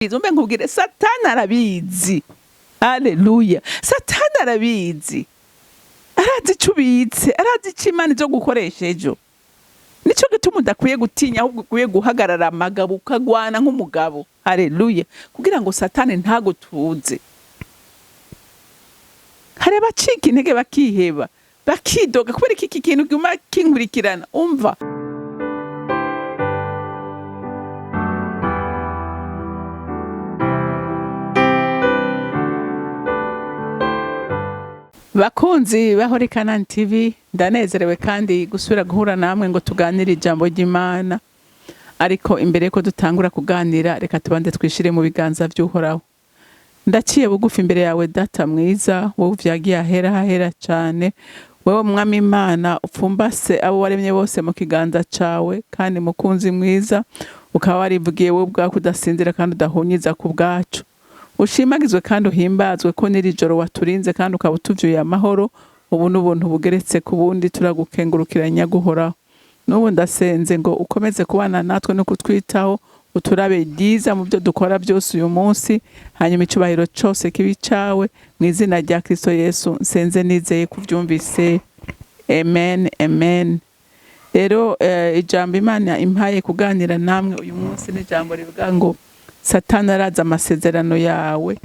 Umbe nkubwire, Satani arabizi. Haleluya! Satani arabizi, arazi ico ubitse, arazi ico Imana izo gukoresha ejo. Nico gituma udakwiye gutinya, ahubwo ukwiye guhagarara amagabo, ukagwana nk'umugabo. Haleluya! Kugira ngo Satani ntagutuze. Hari abacika intege, bakiheba, bakidoga kubera iki kintu guma kinkurikirana. Umva, bakunzi ba Holy Canaan TV, ndanezerewe kandi gusubira guhura namwe ngo tuganire ijambo ry'Imana. Ariko imbere yuko dutangura kuganira, reka tubande twishire mu biganza vy'Uhoraho. Ndaciye bugufi imbere yawe, Data mwiza, wowe uvyagiye ahera hahera cane, wewe Mwami Imana upfumbase abo waremye bose mu kiganza cawe, kandi mukunzi mwiza, ukaba warivugiye wowe ubwawe kudasinzira kandi udahunyiza ku bwacu. Ushimagizwe kandi uhimbazwe ko n'iri joro waturinze kandi ukaba utuvyuye amahoro. Ubu n'ubuntu bugeretse ku bundi, turagukengurukira Nyaguhoraho. N'ubu ndasenze ngo ukomeze kubana natwe no kutwitaho, uturabe ryiza mu byo dukora byose uyu munsi, hanyuma icubahiro cose kibe icawe. Mu izina rya Kristo Yesu nsenze nizeye kuvyumvise, amen, amen. Rero ijambo Imana impaye kuganira namwe uyu munsi ni ijambo rivuga ngo Satani arazi amasezerano yawe,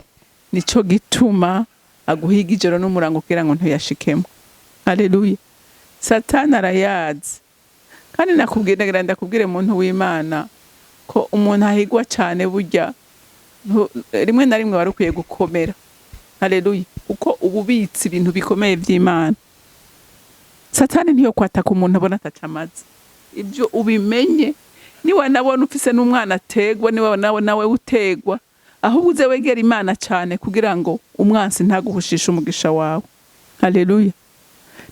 nico gituma aguhiga ijoro n'umurango kugira ngo ntuyashikemo. Haleluya! Satani arayazi. Kandi nakubwira, ndakubwire muntu w'Imana, ko umuntu ahigwa cyane burya rimwe na rimwe wari ukwiye gukomera. Haleluya! Kuko uba ubitse ibintu bikomeye by'Imana. Satani ntiyo kwataka umuntu abona ataca amazi. Ibyo ubimenye. Niba nabona ufise n'umwana ategwa, niba nawe nawe utegwa, ahubwo uze wegera Imana cyane kugira ngo umwansi ntaguhushishe umugisha wawe. Haleluya!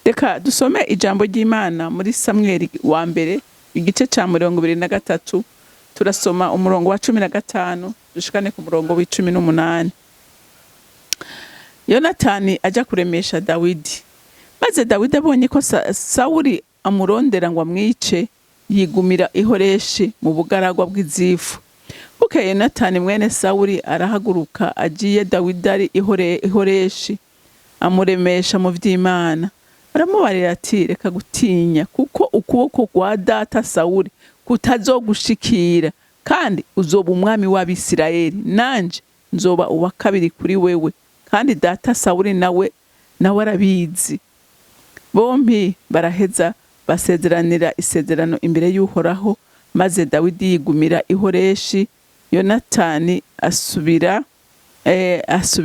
Reka dusome ijambo ry'Imana muri Samweli wa mbere, igice ca 23. Turasoma umurongo wa 15 dushikane ku murongo wa 18. Yonatani aja kuremesha Dawidi. Maze Dawidi abonye ko Sawuli amurondera ngo amwice, yigumira i Horeshi mu bugaragwa bw'izifu. Bukeye Yonatani mwene Sawuli arahaguruka agiye Dawidi ari i Horeshi, amuremesha mu vy'Imana. Aramubarira ati: "Reka gutinya, kuko ukuboko kwa data Sawuli kutazogushikira, kandi uzoba umwami w'Abisirayeli, nanje nzoba uwa kabiri kuri wewe, kandi data Sawuli nawe arabizi." Bompi baraheza basezeranira isezerano imbere y'Uhoraho. Maze Dawidi yigumira i Horeshi, Yonatani asubira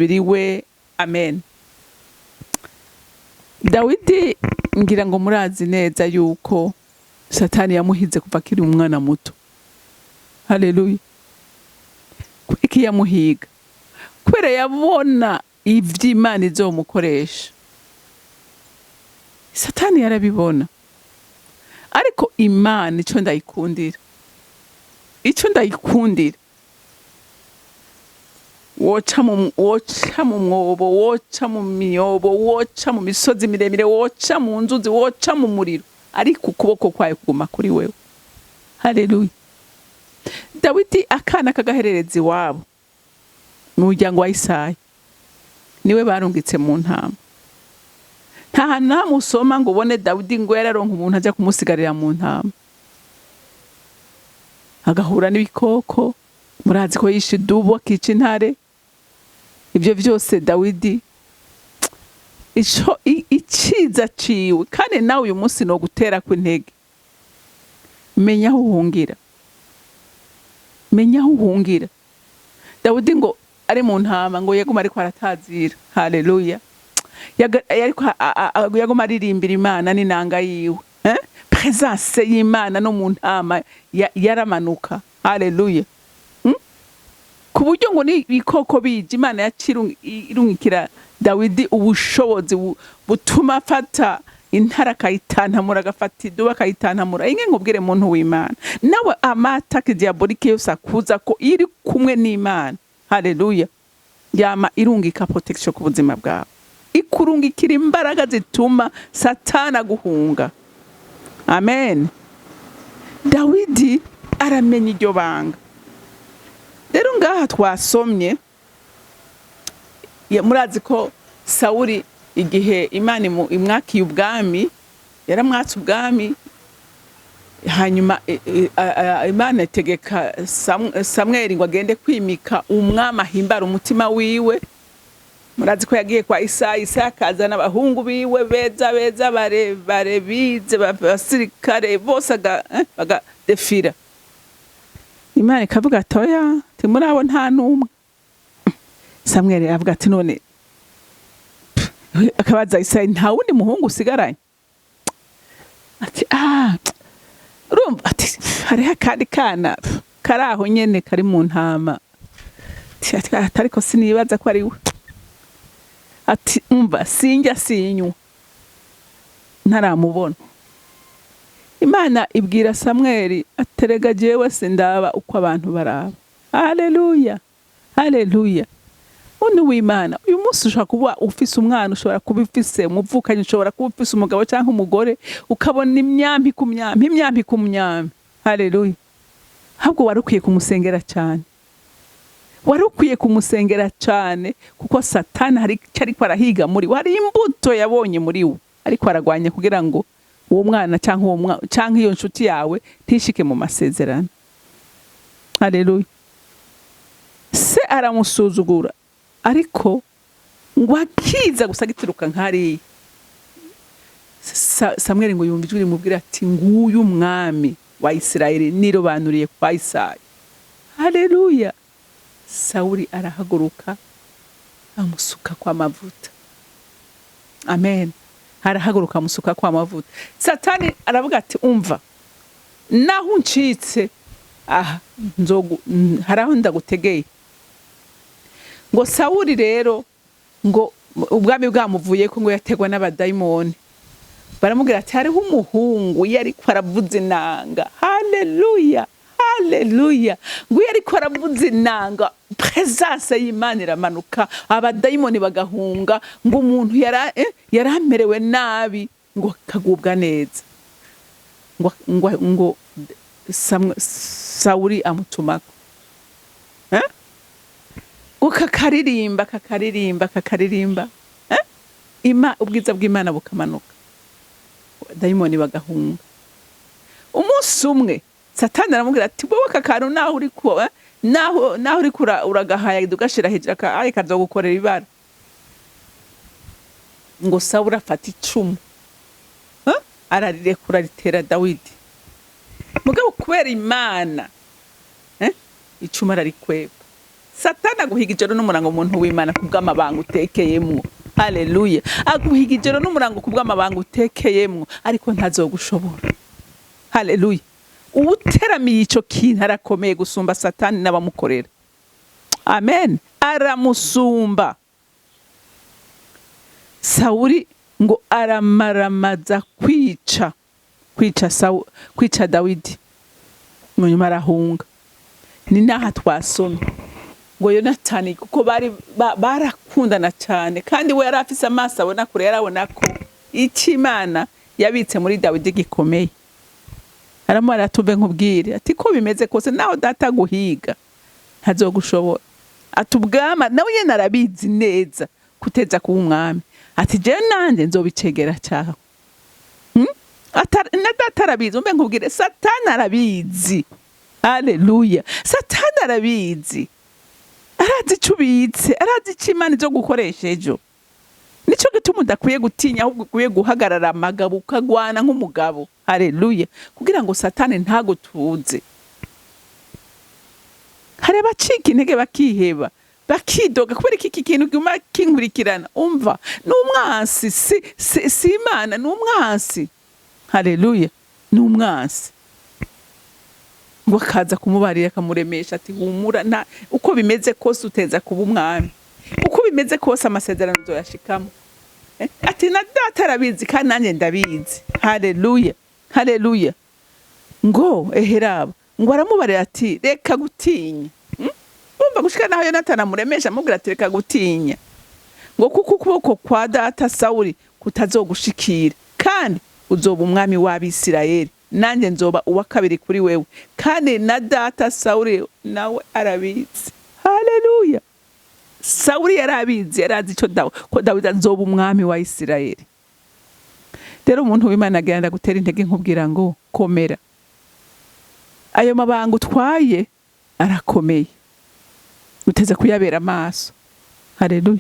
iwe. Amen. Dawidi, ngira ngo murazi neza yuko Satani yamuhize kuva akiri umwana muto. Haleluya! Iki yamuhiga kubera yabona ivy'Imana izomukoresha. Satani yarabibona. Ariko Imana, ico ndayikundira, woca mu mwobo, woca mu myobo, woca mu misozi miremire, woca mu nzuzi, woca mu muriro, ariko ukuboko kwayo kuguma kuri wewe. Haleluya! Dawidi, akana k'agahererezi iwabo mu muryango wa Isayi, niwe barungitse mu ntama. Nta hantu na hamwe usoma ngo ubone Dawidi ngo yararonka umuntu aja kumusigarira mu ntama, agahura n'ibikoko. Murazi ko yishe idubu, akica intare. Ibyo byose Dawidi, ico iciza ciwe. Kandi nawe uyu munsi no gutera kw'intege, menya aho uhungira, menya aho uhungira. Dawidi ngo ari mu ntama, ngo yaguma ariko aratazira. Haleluya! Yariko yaguma aririmbira Imana n'inanga yiwe, eh? Presence y'Imana no mu ntama yaramanuka. Haleluya! Ku buryo ngo n'ibikoko bije, Imana irungikira Dawidi ubushobozi butuma afata intare akayitantamura, agafata idubu akayitantamura. Inge nkubwire muntu w'Imana, nawe ama attaques diaboliques yose akuza, ko iri kumwe n'Imana, haleluya, yama irungika protection ku buzima bwawe, ikurungikira imbaraga zituma Satana guhunga. Amen. Dawidi aramenya iryo banga. Rero Ngaha twasomye, murazi ko Sawuri, igihe Imana imwakiye ubwami, yaramwatse ubwami. Hanyuma Imana itegeka Samweli ngo agende kwimika umwami ahimbara umutima wiwe. Murazi ko yagiye kwa Isayi. Isayi akazana abahungu biwe beza beza, barebare, bize, basirikare bose, bagadefira. Imana ikavuga ati: "Oya, muri abo nta n'umwe." Samweli avuga ati: "None?" Akabaza Isayi: "Nta wundi muhungu usigaranye?" Ati: "Ah, urumva," ati, "hariho akandi kana kari aho nyene, kari mu ntama." Ati: "Ariko sinibaza ko ari we." Ati: "Umva, sinjya sinywa ntaramubona." Imana ibwira Samweli aterega: "Jewe sindaba uko abantu baraba." Haleluya, haleluya! Undi w'Imana, uyu munsi ushobora kuba ufise umwana, ushobora kuba ufise umuvukanyi, ushobora kuba ufise umugabo cyangwa umugore, ukabona imyambi ku myambi, imyambi ku myambi. Haleluya! Ahubwo wari ukwiye kumusengera cyane, wari ukwiye kumusengera cyane, kuko Satani hari icyo ariko arahiga muri we, hari imbuto yabonye muri we ariko aragwanya kugira ngo uwo mwana cyangwa uwo cyangwa iyo nshuti yawe ntishike mu masezerano. Haleluya! Se aramusuzugura, ariko ngo akiza gusa agituruka nk'hariya, Samweli ngo yumva ijwi rimubwira ati: "Nguyu umwami wa Isirayeli nirobanuriye kwa Isayi." Haleluya! Sawuli arahaguruka, amusuka kwa mavuta. Amen! Arahaguruka, amusuka kwa mavuta. Satani aravuga ati: "Umva, naho uncitse aha, nzogu hari aho ndagutegeye." Ngo Sawuli rero, ngo ubwami bwamuvuye ko, ngo yategwa n'abadayimoni. Baramubwira ati: "Hariho umuhungu iyo ariko aravuza inanga." Haleluya, haleluya! Ngo iyo ariko aravuza inanga, presence y'Imana iramanuka, abadayimoni bagahunga. Ngo umuntu yari amerewe nabi ngo akagubwa neza. Ngo Sawuli amutumako, eh? Ngo kakaririmba, kakaririmba, kakaririmba, eh? Ubwiza bw'Imana bukamanuka, dayimoni bagahunga. Umunsi umwe Satani aramubwira ati: "Wowe, aka kantu naho uri ko naho uri uragahaya, ugashira hejuru, ayi kazogukorera ibara." Ngo Sawuli afata icumu, ararirekura, ritera Dawidi. Mugabo kubera Imana, icumu ararikweba. Satani aguhiga ijoro n'umurango, umuntu w'Imana, kubw'amabanga utekeyemwo. Haleluya! Aguhiga ijoro n'umurango kubw'amabanga utekeyemwo, ariko ntazogushobora. Haleluya! Uwuteramiye ico kintu arakomeye gusumba Satani n'abamukorera. Amen! Aramusumba. Sawuli ngo aramaramaza kwica Dawidi, mu nyuma arahunga. Ni naha twasomye ngo Yonatani, kuko bari barakundana cyane, kandi we yari afise amaso abona kure, yarabona ko icyo Imana yabitse muri Dawidi gikomeye. Aramubwira: "Tuve nkubwire," ati, "ko bimeze kose, naho data guhiga, ntazogushobora." Ati: "Ubwama nawe nyene arabizi neza kuteza kuba umwami." Ati: "Jewe nanje nzobicegera cyawe." Na data arabizi. Umbe nkubwire, Satani arabizi. Haleluya! Satani arabizi, arazi icyo ubitse, arazi icyo Imana izo gukoresha ejo. Nicyo gituma udakwiye gutinya, ahubwo ukwiye guhagarara amagabo, ukagwana nk'umugabo. Haleluya! Kugira ngo Satani ntagutuze. Hari abacika intege, bakiheba, bakidoga: "Kubera iki kintu guma kinkurikirana?" Umva, ni umwansi, si Imana, ni umwansi. Haleluya! Ni umwansi. Ngo akaza kumubarira, akamuremesha ati: "Humura, nta uko bimeze kose uteza kuba umwami, uko bimeze kose amasezerano uzoyashikamo." Ati: "Na data arabizi, kandi nanjye ndabizi." Haleluya, haleluya! Ngo eheraba, ngo aramubarira ati: "Reka gutinya." Umva, gushika naho Yonatani amuremesha, amubwira ati: "Reka gutinya," ngo kuko ukuboko kwa data Sawuli kutazogushikira, kandi uzoba umwami w'Abisirayeli, nanjye nzoba uwa kabiri kuri wewe, kandi na data Sawuli nawe arabizi. Haleluya! Sawuli yari abizi, yari azi ico ko Dawidi azoba umwami wa Isirayeli. Rero umuntu w'Imana agenda gutera intege nkubwira ngo komera, ayo mabanga utwaye arakomeye, uteze kuyabera amaso. Haleluya!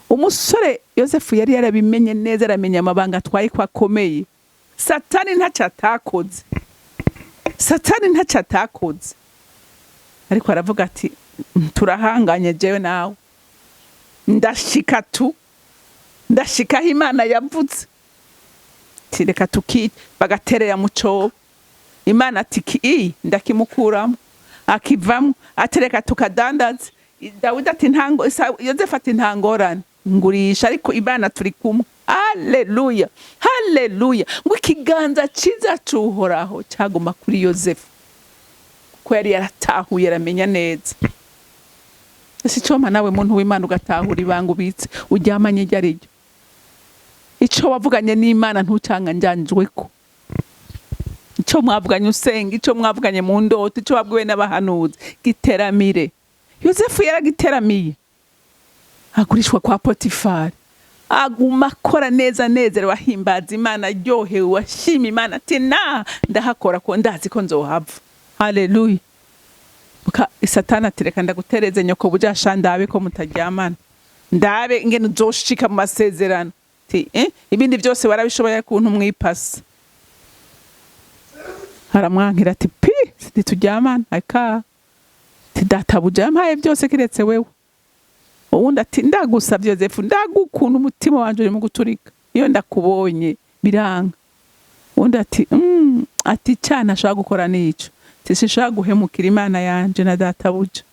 Umusore Yosefu yari yarabimenye neza, aramenya amabanga atwaye ko akomeye. Satani ntacyo atakoze, Satani ntacyo atakoze, ariko aravuga ati: "Turahanganye jewe nawe, ndashika tu, ndashika aho Imana yavuze." Ati: "Reka tuki." Bagaterera mu cobo, Imana ati: "I ndakimukuramo." Akivamo, ati: "Reka tukadandaza." Dawidi ati: "Ntango." Yosefu ati: "Nta ngorane, ngurisha, ariko Imana turi kumwe." Haleluya, haleluya! Ngo ikiganza ciza c'Uhoraho caguma kuri Yosefu, kuko yari yaratahuye, aramenya neza. Ese icompa nawe muntu w'Imana ugatahura ibanga ubitse, uryamanye iryo ari ryo, ico wavuganye n'Imana ntucanganjanjweko, ico mwavuganye usenga, ico mwavuganye mu ndoto, ico wabwiwe n'abahanuzi, giteramire. Yosefu yaragiteramiye, agurishwa kwa Potifari, aguma akora neza, anezerewe, ahimbaza Imana, aryohewe, ashima Imana, ati: "Na ndahakora ko ndazi ko nzohava." Haleluya! Satani ati: "Reka ndagutereze nyoko buja sha, ndabe ko mutaryamana, ndabe ingene uzoshika mu masezerano." Ati: "Ibindi byose warabishoboye kuntu mwipasa." Aramwankira ati: "Pi, ntituryamana." Aka ati: "Databuja yampaye byose kiretse wewe." Uwundi ati: "Ndagusavye Yozefu, ndagukunda, umutima wanje uri mu guturika iyo ndakubonye, biranga." Uwundi ati ati cyane ashobora gukora nico, ati: "Sinshobora guhemukira Imana yanje na databuja."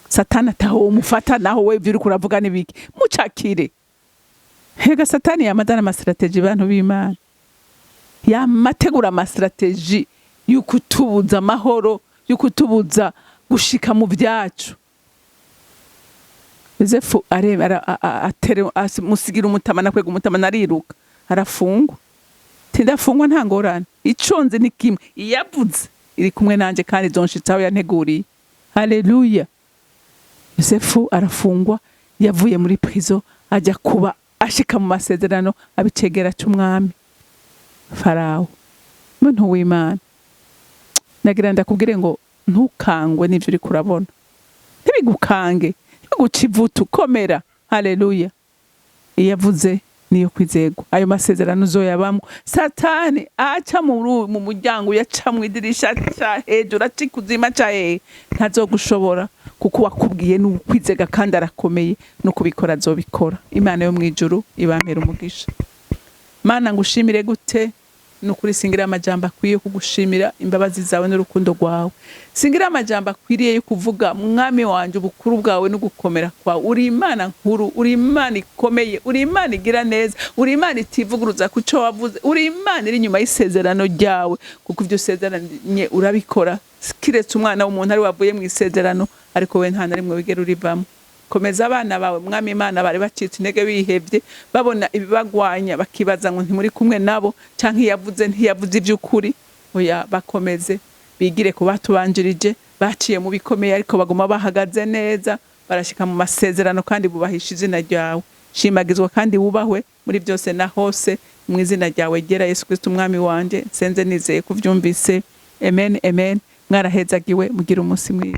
Satani ataho umufata naho we ivyo uriko uravuga n'ibiki? Mucakire hega. Satani yamadana ama stratégies, bantu b'Imana, yamategura ama stratégies y'ukutubuza amahoro, y'ukutubuza gushika mu vyacu. Yosefu musigira umutama, nakwega umutama, ariruka, arafungwa. Tindafungwa, nta ngorane, ico nzi ni kimwe: iyavuze iri kumwe nanje kandi izonshitsa aho yanteguriye. Haleluya! Yosefu arafungwa, yavuye muri prison ajya kuba ashika mu masezerano, abicegera c'umwami Farawo. Muntu w'Imana, nagira ndakubwire ngo ntukangwe n'ivyo uriko urabona, ntibigukange, ntibiguce ivutu, komera. Haleluya! Iyo avuze niyo kwizegwa, ayo masezerano uzoyabamwo. Satani aca mu muryango, yaca mu idirisha, aca hejuru, aca ikuzimu, aca hehe, ntazogushobora, kuko wakubwiye ni ukwizega kandi arakomeye, no kubikora azobikora. Imana yo mw'ijuru ibampera umugisha. Mana, ngushimire gute? Ni ukuri singira amajambo akwiye kugushimira imbabazi zawe n'urukundo rwawe. Singira amajambo akwiriye yo kuvuga, mwami wanje, ubukuru bwawe no gukomera kwawe. Uri Imana nkuru, uri Imana ikomeye, uri Imana igira neza, uri Imana itivuguruza ku cyo wavuze, uri Imana iri inyuma y'isezerano ryawe, kuko ibyo usezeranye urabikora, kiretse umwana w'umuntu ari wavuye mu isezerano, ariko we nta na rimwe wigera urivamo. Komeza abana bawe, mwami Imana, bari bacitse intege, bihevye, babona ibibagwanya, bakibaza ngo ntimuri kumwe nabo, canke iyavuze ntiyavuze ivy'ukuri. Oya, bakomeze bigire ku batubanjirije, baciye mu bikomeye ariko baguma bahagaze neza, barashika mu masezerano kandi bubahisha izina ryawe. Shimagizwa kandi wubahwe muri byose na hose, mu izina ryawe ryera Yesu Kristo umwami wanje nsenze nizeye kuvyumvise. Amen, amen. Mwarahezagiwe, mugire umunsi mwiza.